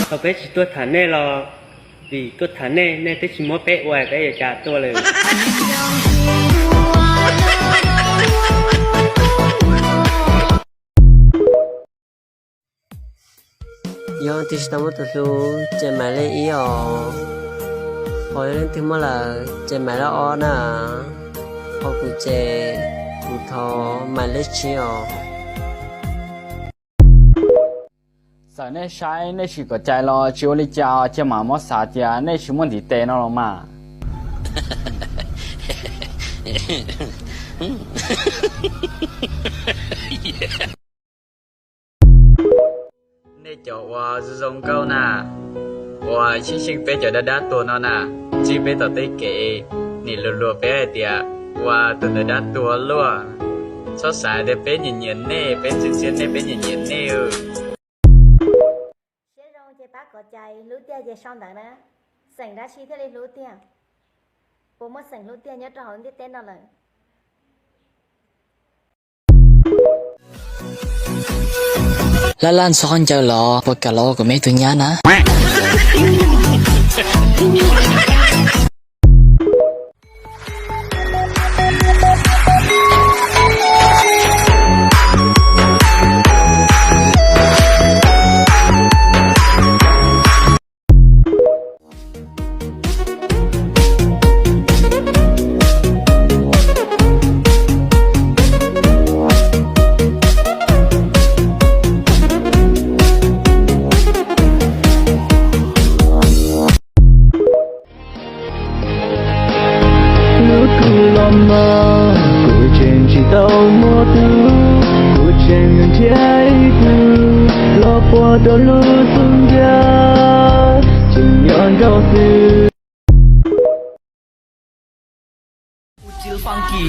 Thaum peb tsis tuaj tham nej los vim tuaj tham nej, nej twb tsis muab peb ua, peb yuav cas tuaj lawm. Yog twg tsis tau muaj tus hlub ces mam li ib os, ho yog leej twg muaj lawm ces mam li ob na, ho kuv ces kuv thov mam li tsib os. Txawm nej saib nej tsis kom cai los tsis ua li cas, cia mam muab xav tias nej tsis muaj ntiv tes no los mas. Nej cov uas zoo zoo nkauj na, uas xyeej xyeej peb cov dab dab tuag no na, ntsib peb tom tej kev, nim luag luag peb hais tias ua tus ntawd dab tuag luaj. Txhob xav tias peb nyiam nyiam nej, peb ntxim ntxias nej, peb nyiam nyiam nej. Siab zoo ces pab kom cai, hlub tiag ces sau ntawv na. Xeem dab tsi thiaj li hlub tiag? Puas muaj xeem hlub tiag nyob rau hauv ntiaj teb no lawm? Laj laj ntxhov ncaws los puas kam los ua kuv me tus nyab na? Lub kws los mas kuv tseem tsis tau muaj tug, kuv tseem yuav nrhiav ib tug los puag rau lub xub ntiag, tseem nyob nrog xwb.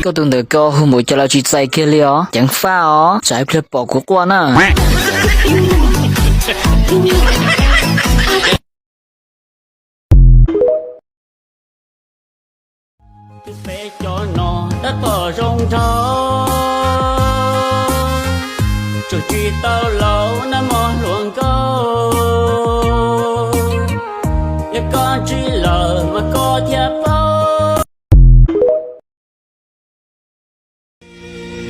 Koj tus ntawm koj hu npaum cas los tsis txais kiag li os, ceev faj os, tsam ib pliag pom kuv quaj na. Peb cov no tab tom zoo nraug, tseem tsis tau laus nag hmo hluas nkauj, yog koj ntsib lawm mas koj thiaj paub.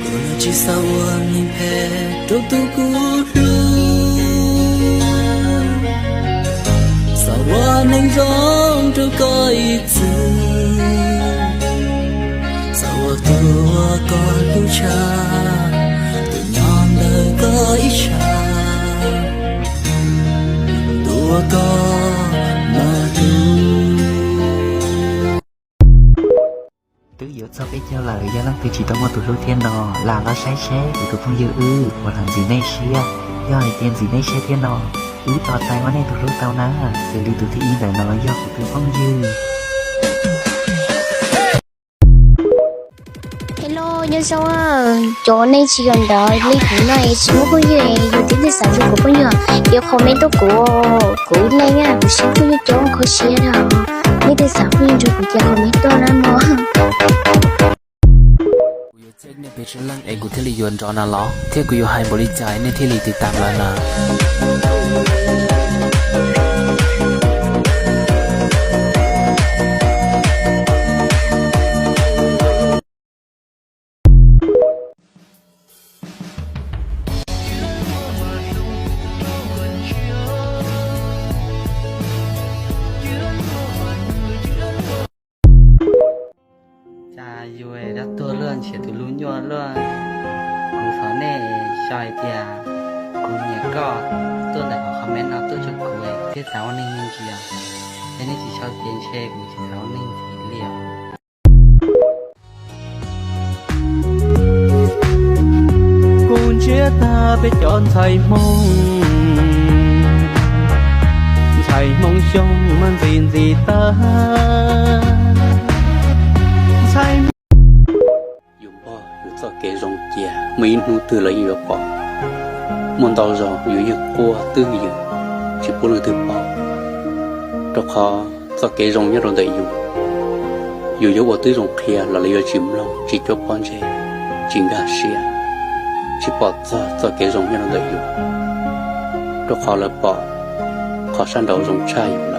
Kuv tsis xav ua neeg phem rau tus kuv hlub, xav ua neeg zoo rau koj ib txwm, xav ua tus uas koj hlub tshaj, tus nyob ntawm koj ib sab, tus uas koj mos hlub. Twb yuav txog peb caug lawm, yog leej twg tsis tau muaj tus hlub thiab no, lam los saib seb kuv tus phooj ywg wb puas los ntxiv nej siab. Yog hais tias ntxiv nej siab thiab no, wb tos txais muab nej tus hlub tau na, ces li tus thib ib ntawm no yog kuv tus phooj ywg. Hello, nyob zoo, cov nej tsis yog ntawd li kuv no es tsis muaj phooj ywg, yog tias nej xav nrog kuv phooj ywg, yuav comment tuaj kuv, kuv ib leeg kuv siab phooj ywg coob kho siab na. Nej twg xav phooj ywg nrog kuv ces comment tuaj na mog. Kuv yuav check nej peb tsev neeg es kuv thiaj li yuav nrov na los, thiab kuv yuav hais npaum li cas nej thiaj li tiv tam lawv na. Cas yus dab tuag luaj nrhiav tus hlub nyuaj luaj. Kuv thov nej sau hais tias kuv nyiam koj, tuaj ntawm qhov comment no tuaj rau kuv thiab xav ua neeg me ntsis. Yog nej tsis sau ces ntshe kuv tsis xav ua neeg ntxiv li os. Kuv ntsiab tag peb cov ntxhais Hmoob, ntxhais Hmoob xyoo mas ntxim ntxim tag. Ntxhais Hmoob, yus npog yus txoj kev zoo cia, muaj ib hnub twg los yeej yuav pom. Muaj ntau zaus yus yeej quaj twj ywm, tsis pub leej twg pom, rau qhov txoj kev zoo nyob rau ntawm yus. Yus yuav ua tib zoo qhia los lawv yuav tsis mloog, tsis cuab pob ntseg, tsis nkag siab, tsis pom txog txoj kev zoo nyob rau ntawm yus. Rau qhov lawv pom qhov los sab nraud zoo tshaj yus.